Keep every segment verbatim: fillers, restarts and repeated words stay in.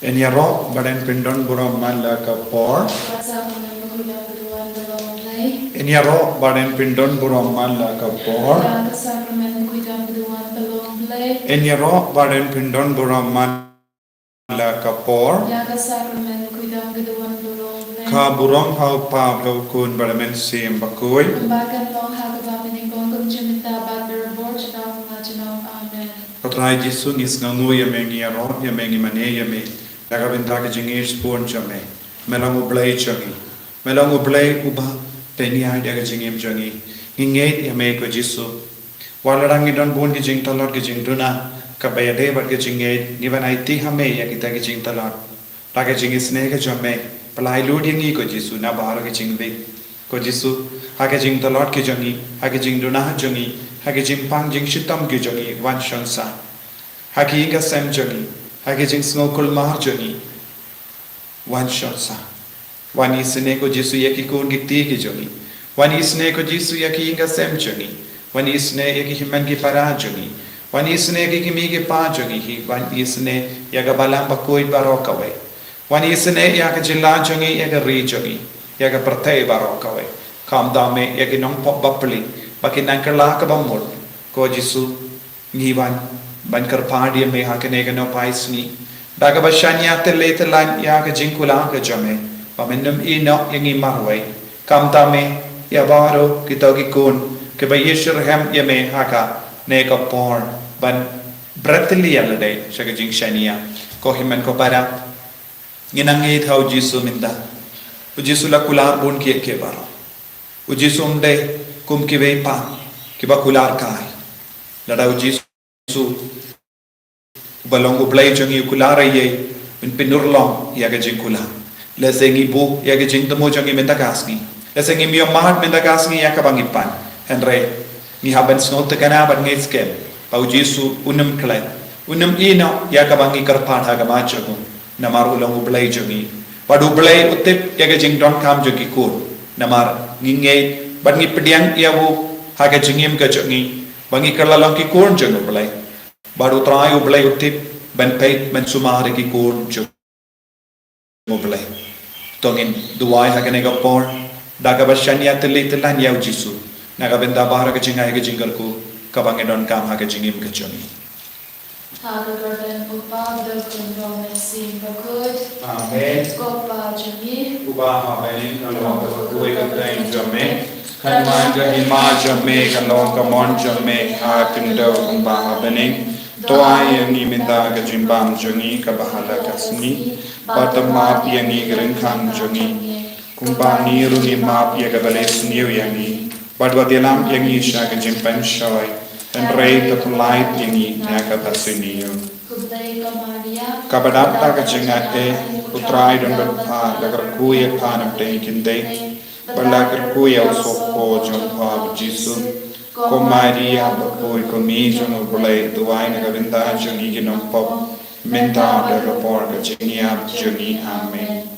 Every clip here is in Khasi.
Yn ïaroh bad yn pyndon burom man la ka por. Ka sakramen bakhuid ong ka duwan ka long U Blei. Yn ïaroh bad yn pyndon burom man la ka por. Ka sakramen bakhuid ong ka duwan ka long U Blei. Yn ïaroh bad yn pyndon burom man la ka por. Ïa ka sakramen bakhuid ong ka duwan ka long U Blei. Ka burom ha U Kpa bad ha U Khun bad ha U Mynsiem Bakhuid. Kumba kan long ha kaba mynnyngkong, kum shynta bad barabor, junom la junom. Amen. Ko Trai Jisu, ngi sngewnguh ïa me, ngi ïaroh ïa me, ngi mane ïa me da ka bynta ka jingïeit shibun jong me. Me long U Blei jong ngi. Me long U Blei uba pynïaid ïa ka jingim jong ngi. Ngi ngeit ïa me ko Jisu. Wat lada ngi don bun ki jingtlot, ki jingduna, kaba ïadei bad ka jingngeit, ngi ban aiti ha me ïa kita ki jingtlot. Da ka jingisynei ka jong me, pynlait lut ïa ngi ko Jisu na baroh ki jingdih. Ko Jisu, ha ki jingtlot ki jong ngi, ha ki jingduna jong ngi, ha ki jingpang jingshitom ki jong ngi, wan shong sah. Ha ki ïing ki sem jong ngi, ha ki jingsngewkulmar jong ngi, wan shong sah. Wan isynei ko Jisu ïa ki khun ki kti ki jong ngi. Wan isynei ko Jisu ïa ki ïing ki sem jong ngi. Wan isynei ïa ki hynmen ki para jong ngi. Wan isynei ïa ki kmie ki kpa jong ngi hi. Wan isynei ïa ka balang bakhuid baroh kawei. Wan isynei ïa ka jylla jong ngi, ïa ka ri jong ngi, ïa ka pyrthei baroh kawei. Khamtam me ïa ki nongpop bapli, ba kin nang kylla kaba mut. Ko Jisu, ngi wan ban kyrpad ïa me ha kane ka nohpai sngi. Da kaba shaniah tylli tyllan ïa ka jingkular ka jong me, ba men nym ïehnoh ïa ngi marwei. Khamtam me ïa baroh kito ki khun kiba ïasyrhem ïa me ha kane ka por ban bret ïa lade sha ka jingshaniah. Ko hynmen ko para, ngi nang ngeit ha U Jisu mynta. U Jisu la kular bun kiei kiei baroh. U Jisu um dei kum kiwei pat kiba kular kai. Lada U Jisu uba long U Blei jong ngi u kular ïa ei, un pynurlong ïa ka jingkular. Lehse ngi buh ïa ka jingthmu jong ngi mynta ka sngi. Lehse ngim ïohmad mynta ka sngi ïa kaba ngi pan. Hynrei ngi hap ban sngewtynnad bad ngeit skhem ba U Jisu un nym klet, un nym ïehnoh ïa kaba ngi kyrpad ha khmat jong u. Namar u long U Blei jong ngi. Bad U Blei u tip ïa ka jingdonkam jong ki khun. Namar ngi ngeit bad ngi pdiang ïa u ha ka jingim ka jong ngi, ba ngi kylla long ki khun jong U Blei. Bad U Trai U Blei u tip ban peit ban sumar ïa ki khun jong U Blei. To ngin duwai ha kane ka por da kaba shaniah tylli tyllan ïa U Jisu na ka bynta baroh ka jingai ka jingkyrkhu kaba ngi donkam ha ka jingim ka jong ngi. Ha ka kyrteng U Kpa, bad U Khun, bad U Mynsiem Bakhuid. Amen. Ko Kpa jong ngi uba ha bneng, ka long kaba kyrkhu ïa ka kyrteng jong me. Kan wan ka hima jong me, kan long ka mon jong me ha khyndew kumba ha bneng. To ai ïa ngi mynta ka jingbam jong ngi kaba ha la ka sngi. Bad to map ïa ngi ki ryngkang jong ngi, kumba ngi ruh ngi map ïa kiba leh sniew ïa ngi. Bad wat ïalam ïa ngi sha ka jingpynshoi, hynrei to pynlait ïa ngi na kaba sniew. Kaba dap da ka jingaiei, U Trai u don bad pha, la kyrkhu ïa pha na pdeng ki kynthei. Bad la kyrkhu ïa u sohpop jong pha U Jisu. Ko Maria bakhuid, ko Kmie jong U Blei, duwai na ka bynta jong ngi ki nongpop, mynta bad ha ka por ka jingïap jong ngi. Amen.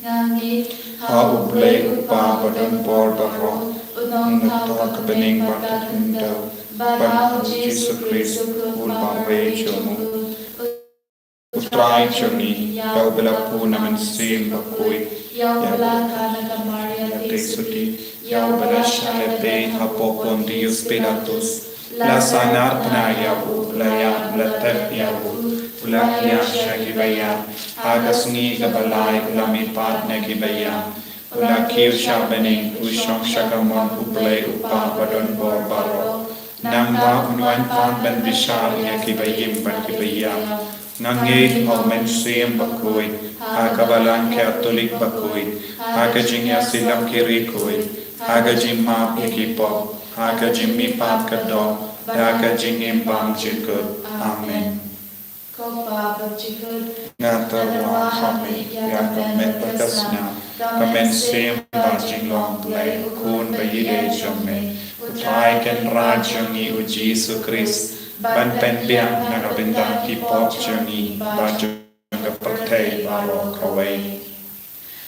Nga ngeit ha U Blei U Kpa badonbor baroh, U Nongthaw ka bneng bad ka khyndew, bad ha U Jisu Khrist, U Khun bawei jong u, U Trai jong ngi, ïa uba la pun na Mynsiem Bakhuid, ïa uba la kha na ka Maria Theisotti, ïa uba la shah lehbeiñ hapoh Pontius Pilatus, la sahnarphna ïa u, la ïap, la tep ïa u, u la hiar sha kiba ïap, ha ka sngi kaba lai u la mihpat na kiba ïap, u la kiew sha bneng, u shong sha kamon U Blei U Kpa badonbor baroh. Nangta un wan pat ban bishar ïa kiba im bad kiba ïap. Nga ngeit ha U Mynsiem Bakhuid, ha ka Balang Katholik bakhuid, ha ka jingïasyllok ki riewkhuid, ha ka jingmap ïa ki pop, ha ka jingmihpat ka doh, bad ha ka jingim bymjukut. Amen. Ko Kpa bymjukut, nga tyrwa ha me ïa ka met bad ka snam, ka mynsiem bad jinglong Blei, U Khun baïeit jong me, U Trai Kynrad jong ngi U Jisu Khrist, ban pynbiang na ka bynta ki pop jong ngi bad jong ka pyrthei baroh kawei.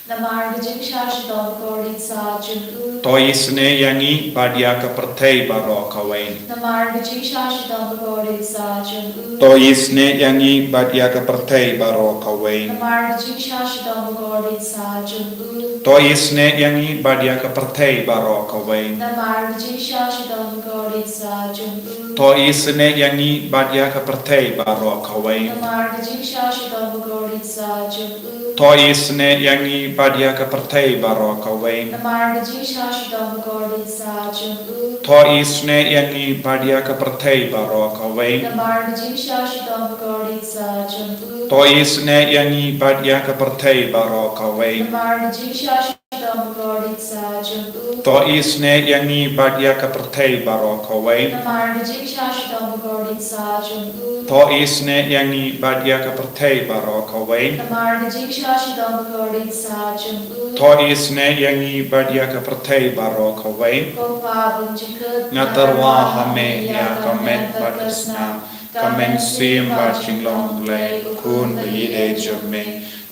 Namar ka jingshah shitom bakordit sah jong u. To isynei ïa ngi bad ïa ka pyrthei baroh kawei. Namar ka jingshah shitom bakordit sah jong u. To isynei ïa ngi bad ïa ka pyrthei baroh kawei. Namar ka jingshah shitom bakordit sah jong u. To isynei ïa ngi bad ïa ka pyrthei baroh kawei. Namar ka jingshah shitom bakordit sah jong u. To isynei ïa ngi bad ïa ka pyrthei baroh kawei. Namar ka jingshah shitom bakordit sah jong u. To isynei ïa ngi bad ïa ka pyrthei baroh kawei. Namar ka jingshah shitom bakordit sah jong u. To isynei ïa ngi bad ïa ka pyrthei baroh kawei. Namar ka jingshah shitom bakordit sah jong u. To isynei ïa ngi bad ïa ka pyrthei baroh kawei. Namar ka jingshah shitom bakordit sah jong u. To isynei ïa ngi bad ïa ka pyrthei baroh kawei. Namar ka jingshah shitom bakordit sah jong u. To isynei ïa ngi bad ïa ka pyrthei baroh kawei. Namar ka jingshah shitom bakordit sah jong u. To isynei ïa ngi bad ïa ka pyrthei baroh kawei. Ko Pa bymjukut, nga tyrwa ha me ïa ka met bad ka snam, ka mynsiem bad jinglong Blei, u Khun ba ïeit jong me,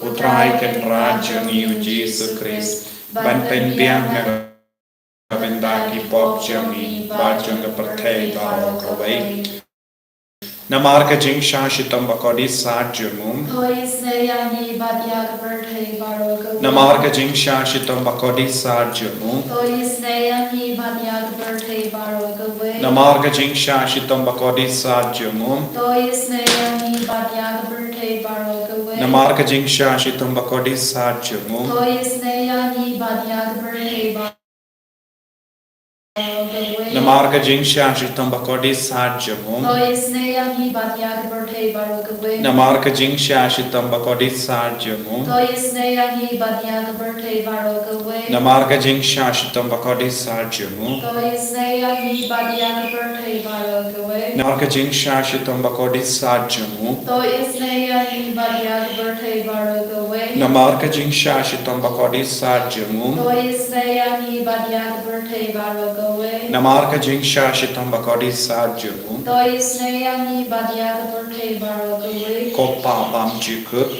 U Trai Kynrad jong ngi U Jisu Khrist, ban pynbiang na ka bynta ki pop jong ngi bad jong ka pyrthei baroh kawei. Namar ka jingshah shitom bakordit sah jong u. To isynei ïa ngi bad ïa ka pyrthei baroh kawei. Namar ka jingshah shitom bakordit sah jong u. To isynei ïa ngi bad ïa ka pyrthei baroh kawei. Namar ka jingshah shitom bakordit sah jong u. To isynei ïa ngi bad ïa ka pyrthei baroh kawei. Namar ka jingshah shitom bakordit sah jong u. To isynei ïa ngi bad ïa ka pyrthei baroh kawei. Namar ka jingshah shitom bakordit sah jong u. To isynei ïa ngi bad ïa ka pyrthei baroh kawei. Namar ka jingshah shitom bakordit sah jong u. To isynei ïa ngi bad ïa ka pyrthei baroh kawei. Namar ka jingshah shitom bakordit sah jong u. To isynei ïa ngi bad ïa ka pyrthei baroh kawei. Namar ka jingshah shitom bakordit sah jong u. To isynei ïa ngi bad ïa ka pyrthei baroh kawei. Namar ka jingshah shitom bakordit sah jong u. To isynei ïa ngi bad ïa ka pyrthei baroh kawei. Namar ka jingshah shitom bakordit sah jong u. To isynei ïa ngi bad ïa ka pyrthei baroh kawei. Ko Pa bymjukut,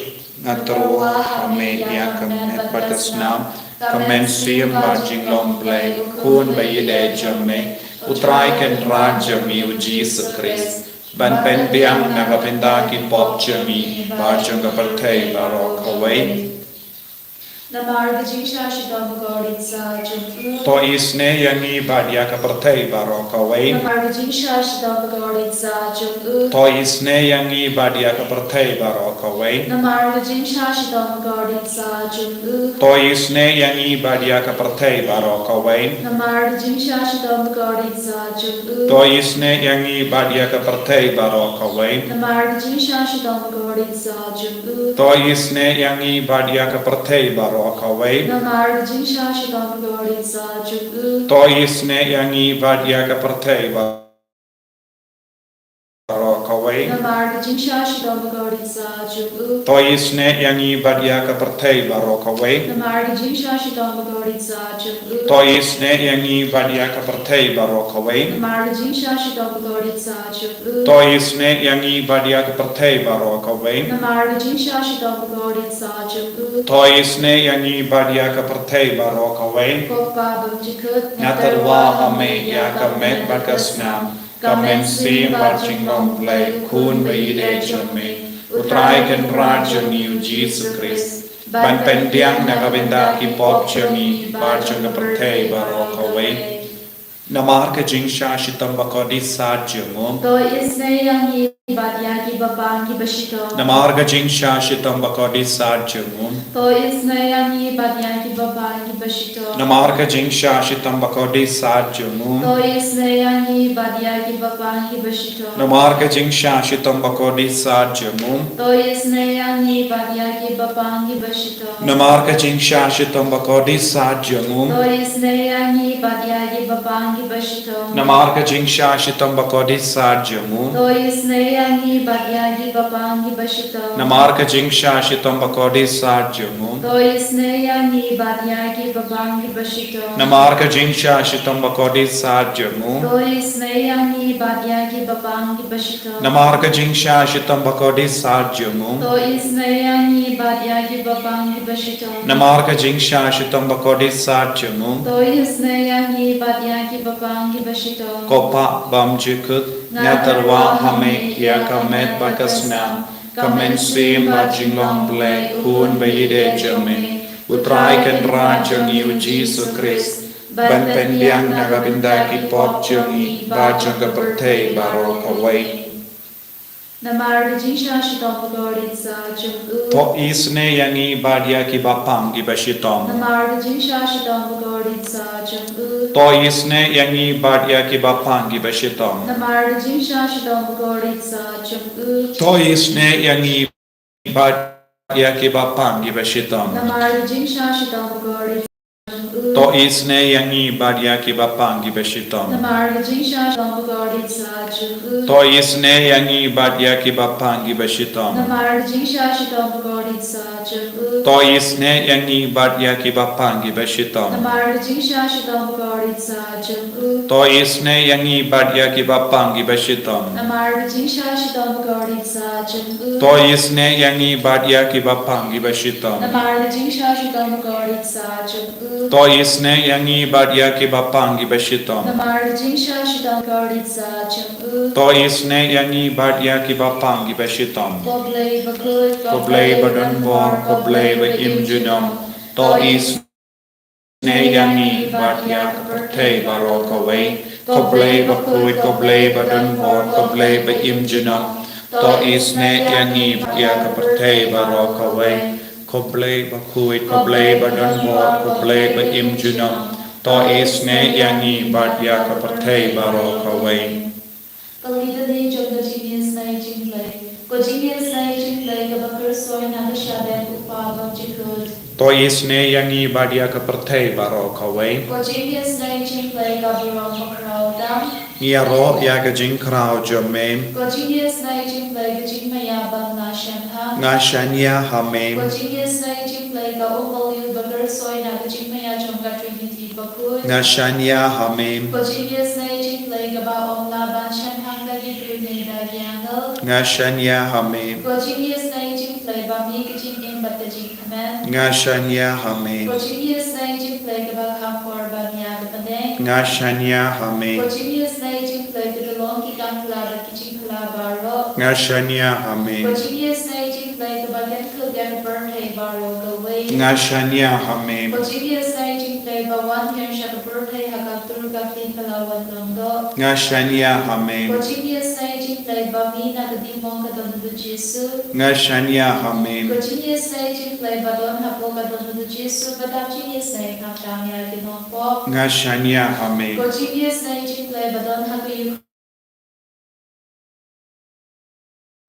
nga tyrwa ha me ïa ka met bad ka snam, ka mynsiem bad jinglong Blei, U Khun ba ïeit jong me, U Trai Kynrad jong ngi U Jisu Khrist, ban pynbiang na ka bynta ki pop jong ngi bad jong ka pyrthei baroh kawei. Namar ka jingshah shitom bakordit sah jong u. To isynei ïa ngi bad ïa ka pyrthei baroh kawei. Namar ka jingshah shitom bakordit sah jong u. To isynei ïa ngi bad ïa ka pyrthei baroh kawei. Namar ka jingshah shitom bakordit sah jong u. To isynei ïa ngi bad ïa ka pyrthei baroh kawei. Namar ka jingshah shitom bakordit sah jong u. To isynei ïa ngi bad ïa ka pyrthei baroh kawei. Namar ka jingshah shitom bakordit sah jong u. To isynei ïa ngi bad ïa ka pyrthei baroh kawei. Namar ka jingshah shitom bakordit sah jong u. To isynei ïa ngi bad ïa ka pyrthei baroh kawei. Namar ka jingshah shitom bakordit sah jong u. To isynei ïa ngi bad ïa ka pyrthei baroh kawei. Namar ka jingshah shitom bakordit sah jong u. To isynei ïa ngi bad ïa ka pyrthei baroh kawei. Namar ka jingshah shitom bakordit sah jong u. To isynei ïa ngi bad ïa ka pyrthei baroh kawei. Namar ka jingshah shitom bakordit sah jong u. To isynei ïa ngi bad ïa ka pyrthei baroh kawei. Ko Pa bymjukut, nga tyrwa ha me ïa ka met bad ka snam, ka mynsiem bad jinglong Blei, U Khun ba ïeit jong me, U Trai Kynrad jong ngi U Jisu Khrist, ban pynbiang na ka bynta ki pop jong ngi bad jong ka pyrthei baroh kawei. Namar ka jingshah shitom bakordit sah jong u. To isynei ïa ngi bad ïa ki bapang ki bashitom. Namar ka jingshah shitom bakordit sah jong u. To isynei ïa ngi bad ïa ki bapang ki bashitom. Namar ka jingshah shitom bakordit sah jong u. To isynei ïa ngi bad ïa ki bapang ki bashitom. Namar ka jingshah shitom bakordit sah jong u. To isynei ïa ngi bad ïa ki bapang ki bashitom. Namar ka jingshah shitom bakordit sah jong u. To isynei ïa ngi bad ïa ki bapang ki bashitom. Namar ka jingshah shitom bakordit sah jong u. To isynei ïa ngi bad ïa ki bapang kiba shitom. Namar ka jingshah shitom ba kordit sat jong u. To isynei ïa ngi bad ïa ki bapang kiba shitom. Namar ka jingshah shitom ba kordit sat jong u. To isynei ïa ngi bad ïa ki bapang kiba shitom. Namar ka jingshah shitom ba kordit sat jong u. To isynei ïa ngi bad ïa ki bapang kiba shitom. Namar ka jingshah shitom ba kordit sat jong u. To isynei ïa ngi bad ïa ki bapang kiba shitom. Ko Kpa bymjukut, nga tyrwa ha me ïa ka met bad ka snam, ka mynsiem bad jinglong Blei, u Khun ba ïeit jong me, U Trai Kynrad jong ngi U Jisu Khrist, ban pynbiang na ka bynta ki pop jong ngi bad jong ka pyrthei baroh kawei. Namar ka jingshah shitom ba kordit sat jong u. To isynei ïa ngi bad ïa ki bapang kiba shitom. Namar ka jingshah shitom ba kordit sat jong u. To isynei ïa ngi bad ïa ki bapang kiba shitom. Namar ka jingshah shitom ba kordit sat jong u. To isynei ïa ngi bad ïa ki bapang kiba shitom. Namar ka jingshah shitom ba kordit sat jong u. To isynei ïa ngi bad ïa ki bapang kiba shitom. Namar ka jingshah shitom ba kordit sat jong u. To isynei ïa ngi bad ïa ki bapang kiba shitom. Namar ka jingshah shitom ba kordit sat jong u. To isynei ïa ngi bad ïa ki bapang kiba shitom. Namar ka jingshah shitom ba kordit sat jong u. To isynei ïa ngi bad ïa ki bapang kiba shitom. Namar ka jingshah shitom ba kordit sat jong u. To isynei ïa ngi bad ïa ki bapang kiba shitom. Namar ka jingshah shitom ba kordit sat jong u. To isynei ïa ngi bad ïa ki bapang kiba shitom. Namar ka jingshah shitom ba kordit sat jong u. To isynei ïa ngi bad ïa ki bapang kiba shitom. Ko Blei bakhuid, ko Blei badonbor, ko Blei ba im junom. To isynei ïa ngi bad ïa ka pyrthei baroh kawei. Ko Blei bakhuid, ko Blei badonbor, ko Blei ba im junom. To isynei ïa ngi bad ïa ka pyrthei baroh kawei. Ko Blei bakhuid, ko Blei badonbor, ko Blei ba im junom. To isynei ïa ngi bad ïa ka pyrthei baroh kawei. Ka litany jong ka jingïasynei jong U Blei. Ko jingïasynei jong U Blei kaba khuid shuh na ka shadem U Kpa bymjukut. To isynei ïa ngi bad ïa ka pyrthei baroh kawei. Ko jingïasynei jong U Blei ka burom bakhraw tam. Ngi ïaroh ïa ka jingkhraw jong me. Ko jingïasynei jong U Blei ka jingmaïa bym lah shemphang. Nga shaniah ha me. Ko jingïasynei jong U Blei ka um ba khuid shuh na ka jingmaïa jong ka Trinity bakhuid. Nga shaniah ha me. Ko jingïasynei jong U Blei kaba ym lah ban shemphang da ki briew ne da ki angel. Nga shaniah ha me. Ko jingïasynei jong U Blei ba mih ka jingim bad ka jingkmen. Nga shaniah ha me. Ko jingïasynei jong U Blei kaba kham por ban ïa ka bneng. Nga shaniah ha me. Ko jingïasynei jong U Blei ka da long ki kam phylla bad ki jingphylla baroh. Nga shaniah ha me. Ko jingïasynei jong U Blei kaba kynthup ïa ka pyrthei baroh kawei. Nga shaniah ha me. Ko jingïasynei jong U Blei ba wan hiar sha ka pyrthei ha ka tur ka ktien ba la wan long doh. Nga shaniah ha me. Ko jingïasynei jong U Blei ba mih na ka diengmong ka don U Jisu. Nga shaniah ha me. Ko jingïasynei jong U Blei ba don hapoh ka don U Jisu ba dap jingïasynei khamtam ïa ki nongpop. Nga shaniah ha me. Ko jingïasynei jong U Blei ba don ha ka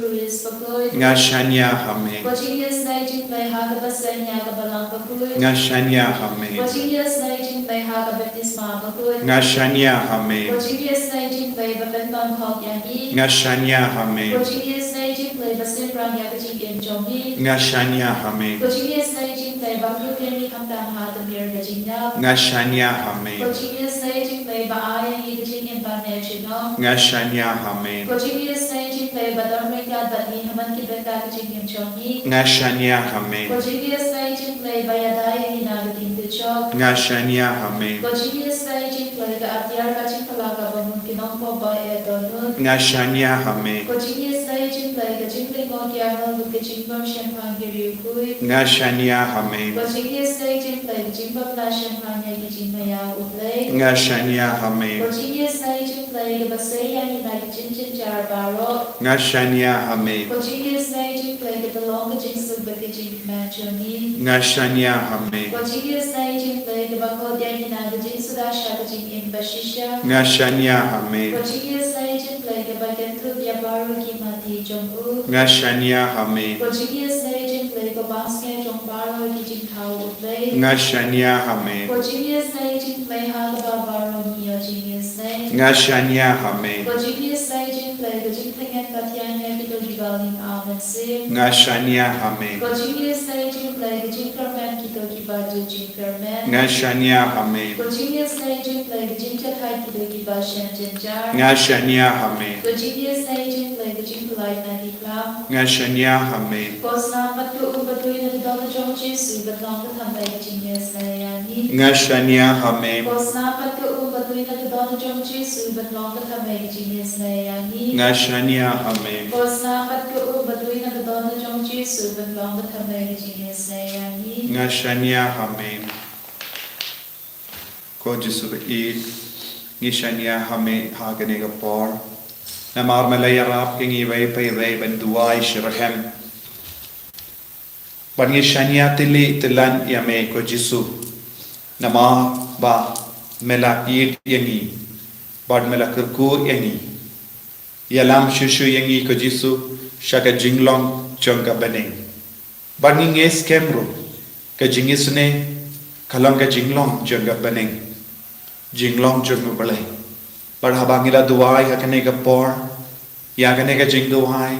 Eucharist bakhuid. Nga shaniah ha me. Ko jingïasynei jong U Blei ha kaba seng ïa ka balang bakhuid. Nga shaniah ha me. Ko jingïasynei jong U Blei ha ka baptisma bakhuid. Nga shaniah ha me. Ko jingïasynei jong U Blei ba pynpang hok ïa ngi. Nga shaniah ha me. Ko jingïasynei jong U Blei ba shemphang ïa ka jingim jong ngi. Nga shaniah ha me. Ko jingïasynei jong U Blei ba khlur ïa ngi khamtam ha ka mier ka jingïap. Nga shaniah ha me. Ko jingïasynei jong U Blei ba ai ïa ngi ka jingim ban ïeit junom. Nga shaniah ha me. Ko jingïasynei jong U Blei ba don ryngkat bad ngi ha man ki bynta ka jingim jong ngi. Nga shaniah ha me. Ko jingïasynei jong U Blei ba ïada ïa ngi na ka ding ka jong. Nga shaniah ha me. Ko jingïasynei jong U Blei ka ap tiar ka jingphylla kaba mut ki nongpop ba ïeit dohnud. Nga shaniah ha me. Ko jingïasynei jong U Blei ka jinglyngngoh ki angel bad ka jingbym shemphang ki riewkhuid. Nga shaniah ha me. Ko jingïasynei jong U Blei ka jingbym lah shemphang ïa ki jingmaïa U Blei. Nga shaniah ha me. Ko jingïasynei jong U Blei kaba sei ïa ngi na ki jingjynjar baroh. Nga shaniah ha me. Ko jingïasynei jong U Blei kaba long ka jingsuk bad ka jingkmen jong ngi. Nga shaniah ha me. Ko jingïasynei jong U Blei kaba khot ïa ngi na ka jingsuda sha ka jingim bashisha. Nga shaniah ha me. Ko jingïasynei jong U Blei kaba kynthup ïa baroh ki matti jong u. Nga shaniah ha me. Ko jingïasynei jong U Blei kaba sngewthuh baroh ki jingthaw U Blei. Nga shaniah ha me. Ko jingïasynei jong U Blei ha kaba baroh ngi ïoh jingïasynei. Nga shaniah ha me. Ko jingïasynei jong U Blei ka jingtngen ka thiang ïa Nga shaniah ha me. Ko jingïaseng jingpyllait ka jingkyrmen kito kiba ju jingkyrmen. Nga shaniah ha me. Ko jingïaseng jingpyllait ka jingjakhlia kito kiba shem jynjar. Nga shaniah ha me. Ko jingïaseng jingpyllait ka jingpyllait na ki phlang. Nga shaniah ha me. Ko snam bad ko um ba dei na ka dohnud jong u Jisu bad long ka thymmai ka jingïaseng ïa ngi. Nga shaniah ha me. Ko snam bad ko um ba dei na ka dohnud jong u Jisu bad long ka thymmai ka jingïaseng ïa ngi. Nga shaniah ha me. Ko snam bad ko um ba dei na ka dohnud jong u Jisu bad long ka thymmai ka jingïaseng ïa ngi. Nga shaniah ha me. Ko Jisu ba ïeit, ngi shaniah ha me ha kane ka por. Namar me la ïarap ïa ngi iwei pa iwei ban duwai shitrhem. Bad ngi shaniah tylli tyllan ïa me ko Jisu. Namar ba me la ïeit ïa ngi. Bad me la kyrkhu ïa ngi. Ïalam shuh shuh ïa ngi ko Jisu sha ka jinglong jong ka bneng. Bad ngi ngeit skhem ruh ka jingisynei ka long ka jinglong jong ka bneng. Jinglong jong U Blei. Bad haba ngi la duwai ha kane ka por, ïa kane ka jingduwai,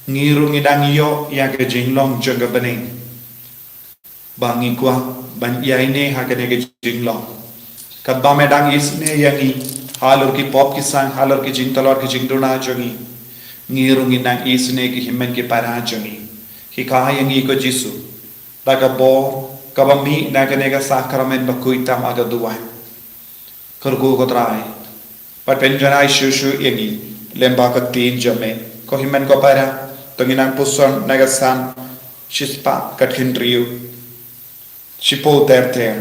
ngi ruh ngi dang ïoh ïa ka jinglong jong ka bneng. Ba ngi kwah ban ïaineh ha kane ka jinglong. Katba me dang isynei ïa ngi halor ki pop ki sang, halor ki jingtlot ki jingduna jong ngi, ngi ruh ngi dang isynei ki hynmen ki para jong ngi. Hikai ïa ngi ko Jisu da ka bor kaba mih na kane ka sakramen bakhuid tam ha ka duwan. Kyrkhu ko Trai. Bad pynjanai shuh shuh ïa ngi lyngba ka ktien jong me. Ko hynmen ko para, to ngin nang puson na ka Salm shispah khathynriew. Shiphew ter ter.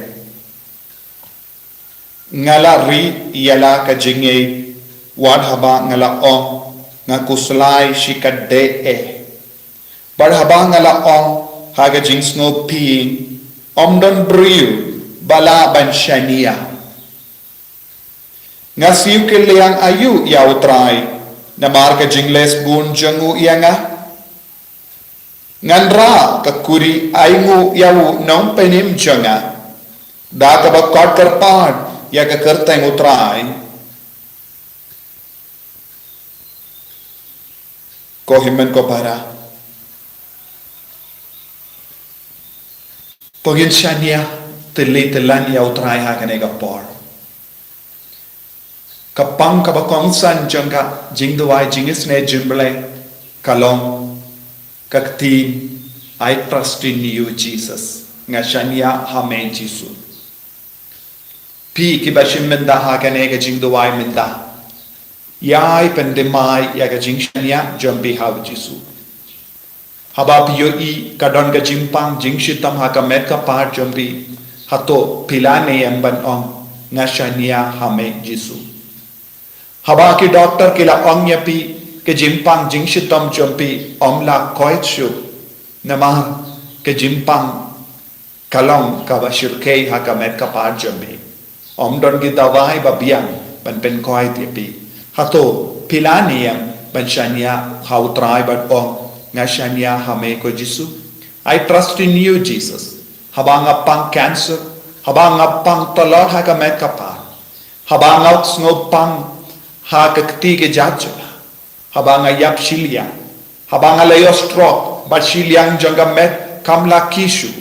Nga la ri ïa la ka jingngeit, wat haba nga la ong, nga khuslai shikatdei eh. Bad haba nga la ong ha ka jingsngewpyni, ym don briew ba lah ban shaniah. Nga siew kylliang aïu ïa U Trai, namar ka jingleh bun jong u ïa nga? Ngan rah ka kuri ainguh ïa u nongpynim jong nga, da kaba kot kyrpad ïa ka kyrteng U Trai. Ko hynmen ko para, to ngin shaniah tylli tyllan ïa U Trai ha kane ka por. Ka pang kaba kongsan jong ka jingduwai jingisynei jong U Blei ka long ka ktien, I trust in you, Jesus. Nga shaniah ha me Jisu. Phi kiba shim mynta ha kane ka jingduwai mynta, ïai pynthymmai ïa ka jingshaniah jong phi ha U Jisu. Haba phi ïohi ka don ka jingpang jingshitom ha ka met ka par jong phi, hato phi lah ne em ban ong, nga shaniah ha me Jisu? Haba ki doktor ki la ong ïa phi ka jingpang jingshitom jong phi ym lah koit shuh, namar ka jingpang ka long kaba shyrkhei ha ka met ka par jong phi. Ym don ki dawai ba biang ban pynkoit ïa phi. Hato phi lah ne em ban shaniah ha U Trai bad ong, nga shaniah ha me ko Jisu? I trust in you, Jesus. Haba nga pang cancer, haba nga pang tlot ha ka met ka par, haba nga sngewpang ha ka kti ka jait jong nga, haba nga ïap shiliang, haba nga la ïoh stroke bad shiliang jong ka met kam lah ki shuh.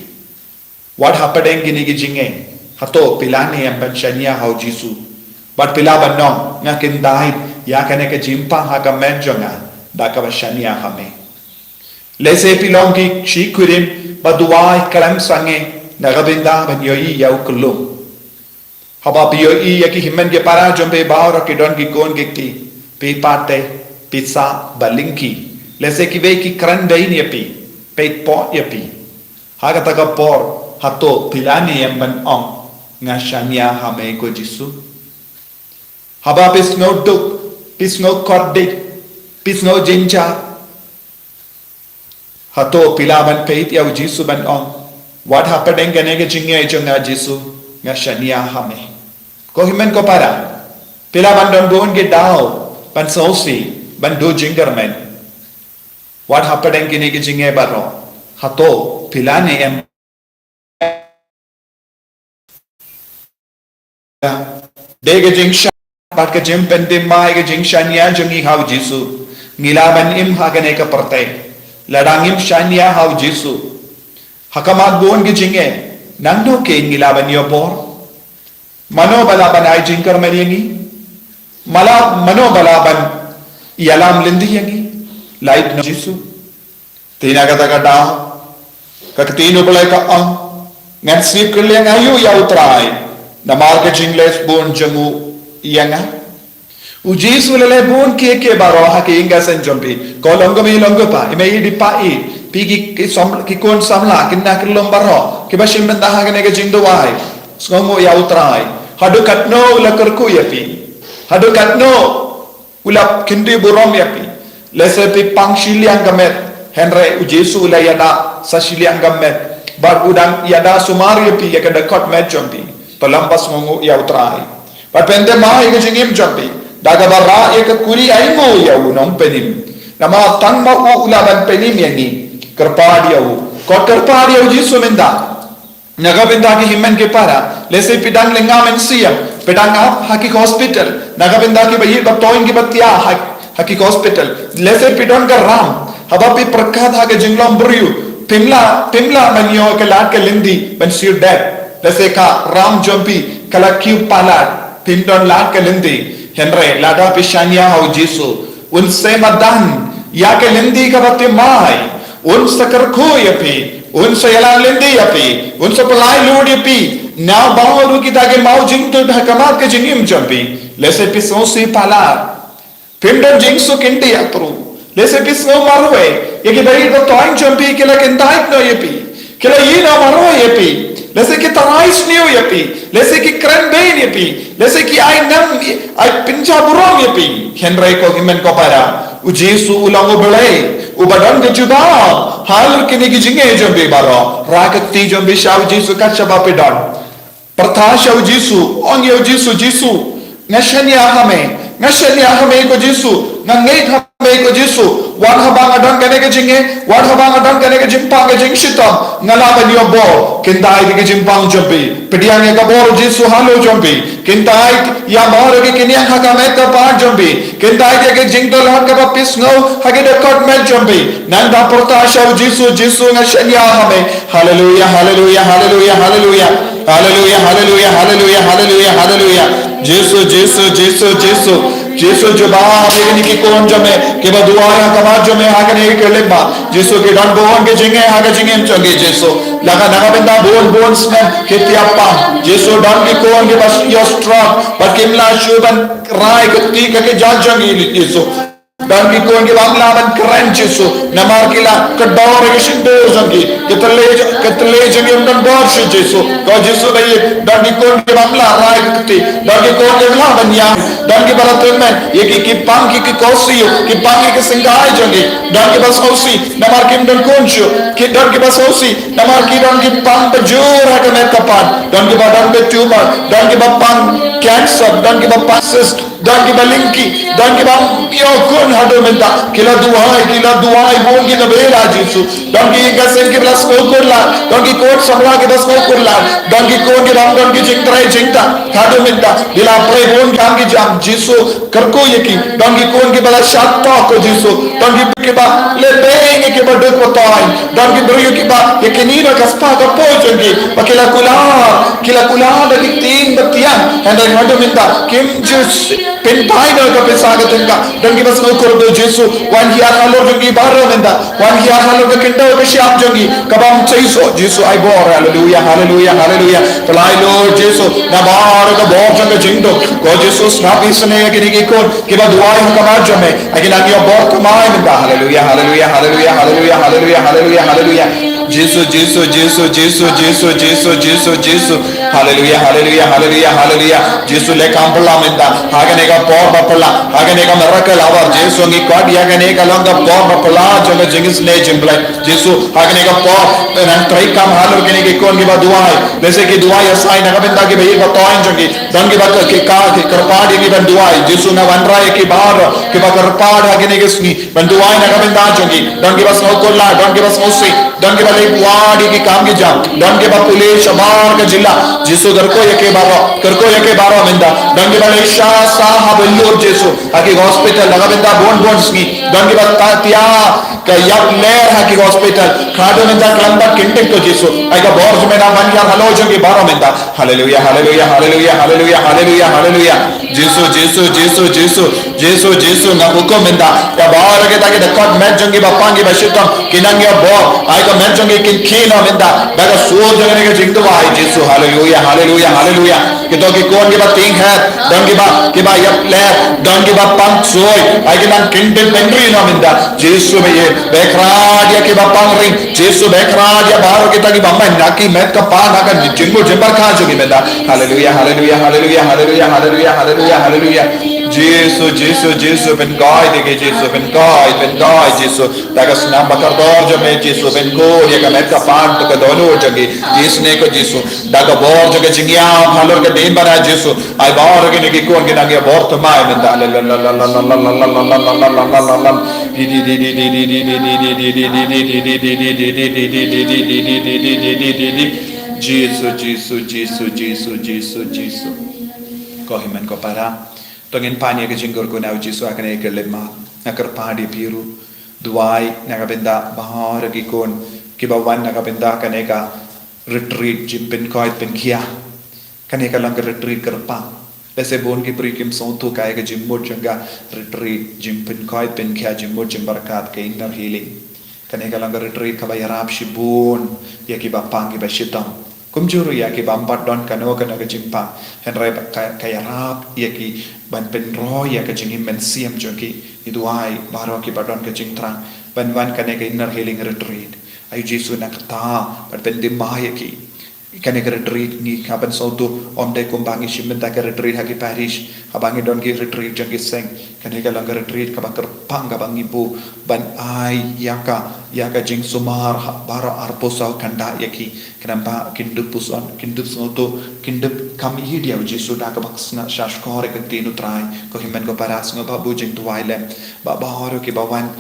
Wat hapdeng kine ki jingeh, hato phi lah ne em ban shaniah ha U Jisu? Bad phi lah ban ong, nga kyntait ïa kane ka jingpang ha ka met jong nga da kaba shaniah ha me. Lehse phi long ki shi kurim ba duwai khlem sangeh na ka bynta ban ïohi ïa u kyllum. Haba phi ïohi ïa ki hynmen ki para jong phi baroh ki don ki khun ki kti, phi pat te, phi sah ba lyngkhi. Lehse kiwei ki kren bein ïa phi, peit pop ïa phi. Ha kata ka por, hato phi lah ne em ban ong, nga shaniah ha me ko Jisu? Haba phi sngew duk, phi sngew kordit, phi sngew jynjar, hato phi lah ban peit ïa U Jisu ban ong, wat hapdeng kane ka jingeh jong nga Jisu, nga shaniah ha me? Ko hynmen ko para, phi lah ban don bun ki daw ban sngewsih, ban duh jingkyrmen. Wat hapdeng kine ki jingeh baroh, hato phi lah ne em? Dei ka jingshaniah bad ka jingpynthymmai, ka jingshaniah jong ngi ha U Jisu, ngi lah ban im ha kane ka pyrthei. Lada ngim shaniah ha u Jisu ha khmat bun ki jingeh, nangno kein ngi lah ban ïoh bor? Mano ba lah ban ai jingkyrmen ïa ngi? Mala, mano ba lah ban ïalam lynti ïa ngi? Lait noh Jisu. Te na kata ka daw ka ktien U Blei ka ong, ngan sngewkylliang aïu ïa U Trai namar ka jingleh bun jong u ïa nga? U Jisu u la leh bun kiei kiei baroh ha ka ïing ka sem jong phi. Ko long kmie long kpa, i mei i pa i, phi ki, ki sam, ki khun samla, ki khynnah ki lum baroh kiba shim bynta ha kane ka jingduwai, sngewnguh ïa U Trai. Haduh katno u la kyrkhu ïa phi? Haduh katno u la kyntiew burom ïa phi? Lehse phi pang shiliang ka met, hynrei u Jisu u la ïada sa shiliang ka met, bad u dang ïada sumar ïa phi ïa ka dkhot met jong phi. To lem bad sngewnguh ïa U Trai. Bad pynthymmai ïa ka jingim jong phi da kaba rah ïa ka kuli ainguh ïa U Nongpynim. Namar tang ma u u lah ban pynim ïa ngi. Kyrpad ïa u. Kot kyrpad ïa u Jisu mynta. Na ka bynta ki hynmen ki para, lehse phi dang lynga mynsiem, phi dang ap ha ki hospital. Na ka bynta kiba ïeit ba thoiñ kiba thiah ha, ha ki hospital. Lehse phi don ka ram, haba phi pyrkhat ha ka jinglong briew, phim lah, phim lah ban ïoh ka lad ka lynti ban siew dep. Lehse ka ram jong phi ka la kiew palat, phim don lad ka lynti. Hynrei lada phi shaniah ha u Jisu, un sa madan ïa ka lynti kaba thymmai, un sa kyrkhu ïa phi, un sa ïalam lynti ïa phi, un sa pynlait lut ïa phi na baroh kita ki mawjingtut ha khmat ka jingim jong phi. Lehse phi sngewsih palat, phim don jingsuk kyndiat ruh. Lehse phi sngew marwei ïa kiba ïeit ba thoiñ jong phi, ki la kyntait noh ïa phi, ki la ïehnoh marwei ïa phi. Lehse ki tharai sniew ïa phi, lehse ki kren bein ïa phi, lehse ki ai nam, ai pynjah burom ïa phi. Hynrei ko hynmen ko para, u Jisu u long U Blei uba don ka jubab halor kine ki jingeh jong phi baroh. Rah ka kti jong phi sha u Jisu kat shaba phi don. Pyrta sha u Jisu, ong ïa u Jisu, Jisu, nga shaniah ha me, nga shaniah ha me ko Jisu, nga ngeit ha me ko Jisu. Wat haba nga don kane ka jingeh, wat haba nga don kane ka jingpang ka jingshitom, nga lah ban ïoh bor. Kyntait ïa ka jingpang jong phi, pdiang ïa ka bor u Jisu halor jong phi. Kyntait ïa baroh ki kynniang ha ka met ka phad jong phi. Kyntait ïa ka jingtlot kaba phi sngew ha ka dkhot met jong phi. Nangta pyrta sha u Jisu, Jisu nga shaniah ha me. Haleluia, haleluia, haleluia, haleluia. Haleluia, haleluia, haleluia, haleluia, haleluia. Jisu, Jisu, Jisu, Jisu. Jisu jubab ïa kine ki khun jong me kiba duwai ha khmat jong me ha kane ka lyngba. Jisu ki don bun ki jingeh ha ka jingim jong ki Jisu. Lada na ka bynta bun bun snem ki thiah pang. Jisu don ki khun kiba ïoh stroke bad kim lah shuh ban rai ka kti ka kjat jong ki Jisu. Don ki khun ki bym lah ban kren Jisu, namar ki la kdor ïa ka shyntur jong ki. Ka tyrli, ka tyrli jong ki ym don bor shuh Jisu. Ko Jisu ba ïeit, don ki khun ki bym lah rai ka kti. Don ki khun ki bym lah ban ïam. Don kiba la tymmen ïa ki, ki pang ki, ki khohsiew, ki pang ïa ki syngkai jong ki. Don kiba sngewsih namar kim don khun shuh. Ki don kiba sngewsih namar ki don ki pang ba jur ha ka met ka phad. Don kiba don ka tumor, don kiba pang cancer, don kiba pang cyst. Don kiba lyngkhi, don kiba ym ïoh khun haduh mynta. Ki la duwai, ki la duwai bun kita ba ïeit Jisu. Don ki ïing ki sem kiba la sngewkhuslai, don ki khun samla kiba sngewkhuslai, don ki khun kiba ym don ki jingtrei jingtah haduh mynta. Ki la pyrshah bun kam ki jam Jisu, kyrkhu ïa ki. Don ki khun kiba la shad tok ko Jisu. Don ki, kiba leh beiñ ïa kiba duk ba thoiñ. Don ki briew kiba ïa kine na ka spah ka poi jong ki ba ki la kular, ki la kular da ki ktien ba thiang. Hynrei haduh mynta kim ju pynpaw noh ka pisa ka tyngka. Don kiba sngewkhuslai Jisu, wan hiar halor jong ki baroh mynta. Wan hiar halor ka khyndew ka shyiap jong ki kaba ym cheisoh. Jisu ai bor. Haleluia, haleluia, haleluia. Pynlait lut Jisu na baroh ka bor jong ka jingduk. Ko Jisu sngap isynei ïa kine ki khun kiba duwai ha khmat jong me. Ïa ki nang ïoh bor thymmai mynta. Haleluia, haleluia, haleluia, haleluia, haleluia, haleluia, haleluia. Jisu, Jisu, Jisu, Jisu, Jisu, Jisu, Jisu. Haleluia, haleluia, haleluia, haleluia. Jisu leh kam phylla mynta. Ha kane ka por ba phylla, ha kane ka miracle hour, Jisu ngi kwah ïa kane ka long ka por ba phylla jong ka jingisynei jong U Blei. Jisu, ha kane ka por, nang trei kam halor kine ki khun kiba duwai. Lehse ki duwai ïa sai na ka bynta kiba ïeit ba thoiñ jong ki. Don kiba ka, ki ka, ki kyrpad ïa ngi ban duwai. Jisu nga wanrah ïa ki baroh kiba kyrpad ha kine ki sngi ban duwai na ka bynta jong ki. Don kiba sngewkhuslai, don kiba sngewsih. Don kiba leit wad ïa ki kam ki jam. Don kiba pule shabar ka jylla. Jisu kyrkhu ïa ki baroh. Kyrkhu ïa ki baroh mynta. Don kiba leit sha sah ha bynriew Jisu. Ha ki hospital la ka bynta bun bun sngi. Don kiba ta tia ka ïap ler ha ki hospital. Khadduh mynta khlem pat kyntiew ko Jisu. Ai ka bor jong me na ban ïar halor jong ki baroh mynta. Haleluya, haleluya, haleluya, haleluya, haleluya, haleluya. Jisu, Jisu, Jisu, Jisu, Jisu, Jisu, nga hukum mynta. Ïa baroh kita ki dkhot met jong ki bapang ki bashitom, ki nang ïa bor. Ai ka met jong ki kin kino mynta. Da ka sur jong kane ka jingduwai, Jisu, haleluya, haleluya, haleluya. Kito ki khun kiba tieng her, don kiba, kiba ïap ler, don kiba pang soi. Ai ki nang kyntiew pynri no mynta. Jisu ba ïa, ba khraw ïa kiba pang ring. Jisu ba khraw ïa baroh kita kiba man na ki met ka pa na ka jingmut jingpyrkhat jong ki mynta. Haleluya, haleluya, haleluya, haleluya, haleluya, haleluya, haleluya. Jisu, Jisu, Jisu, pynkoit ïa ki Jisu, pynkoit, pynkoit Jisu. Da ka snam ba kordor jong me Jisu, pynkut ïa ka met ka pa to ka dohnud jong ki. Jisu ne ko Jisu. Da ka bor jong ka jingïap halor ka dien bana Jisu. Ai baroh kine ki khun ki nang ïa bor thymmai mynta. Jisu, Jisu, Jisu, Jisu, Jisu, Jisu. Ko hynmen ko para. To ngin pan ïa ka jingkyrkhu na u Jisu ha kane ka lymap. Nga kyrpad ïa phi ruh. Duwai na ka bynta baroh ki khun kiba wan na ka bynta kane ka retreat jingpynkoit pynkhia. Kane ka long ka retreat kyrpang. Lehse bun ki briew kim sngewthuh ïa ka jingmut jong ka retreat jingpynkoit pynkhia jingmut jingpyrkhat ka inner healing. Kane ka long ka retreat kaba ïarap shibun ïa kiba pang kiba shitom. Kumjuh ruh ïa kiba ym pat don kano kano ka jingpang. Hynrei ba ka, ka ïarap ïa ki ban pynroi ïa ka jingim mynsiem jong ki. Ngi duwai baroh kiba don ka jingthrang ban wan kane ka inner healing retreat. Ai u Jisu na kata ban pynthymmai ïa ki. Kane ka retreat ngi hap ban sngewthuh ym dei kumba ngi shim bynta ka retreat ha ki parish, haba ngi don ki retreat jong ki seng. Kane ka long ka retreat kaba kyrpang kaba ngi buh ban ai ïa ka, ïa ka jingsumar ha baroh arphew saw khyndai ïa ki. Khnang ba kin dup puson, kin dup sngewthuh, kin dup kham ïeit ïa u Jisu da kaba sngap shahshkor ïa ka ktien u Trai. Ko hynmen ko para, sngewbha buh jingduwai lem ba baroh kiba wan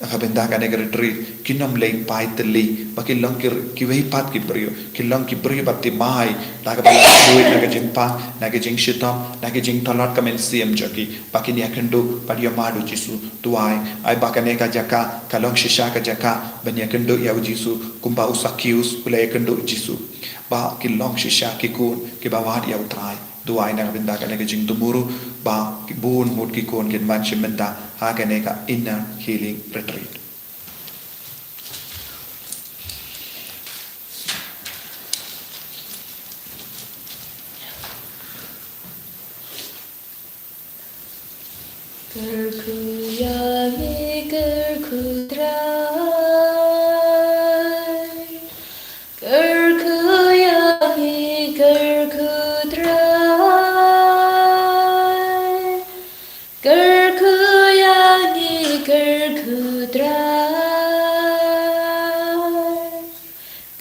ha ka bynta kane ka retreat kin ym leit pai tylli, ba kin long ki, kiwei pat ki briew, kin long ki briew ba thymmai da kaba la duwai na ka jingpang, na ka jingshitom, na ka jingtlot ka mynsiem jong ki, ba kin ïakynduh bad ïa mad u Jisu. Duwai ai ba kane ka jaka ka long shisha ka jaka ban ïakynduh ïa u Jisu kumba u Sakius u la ïakynduh u Jisu. Ba kin long shisha ki khun kiba wad ïa u Trai. Duwai na ka bynta kane ka jingthmu ruh ba ki bun ngut ki khun kin wan shim bynta ha kane ka inner healing retreat. Kyrkhu ïa ngi, kyrkhu Trai. Kyrkhu ïa ngi, kyrkhu Trai. Kyrkhu ïa ngi, kyrkhu Trai.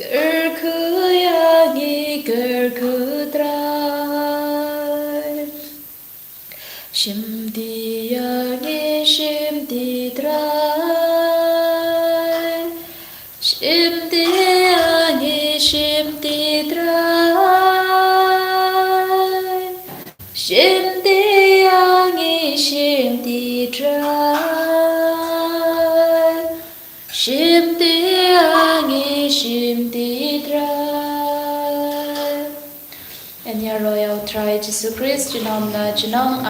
Kyrkhu ïa ngi, kyrkhu Trai. Shim ti ïa ngi, shim ti Trai. Shim ti ïa ngi, shim ti Trai. Shim ti ïa ngi, shim ti Trai. Shim ti ïa ngi, shim ti Trai. Ngan ïaroh ïa u Trai Jisu Khrist, junom la junom.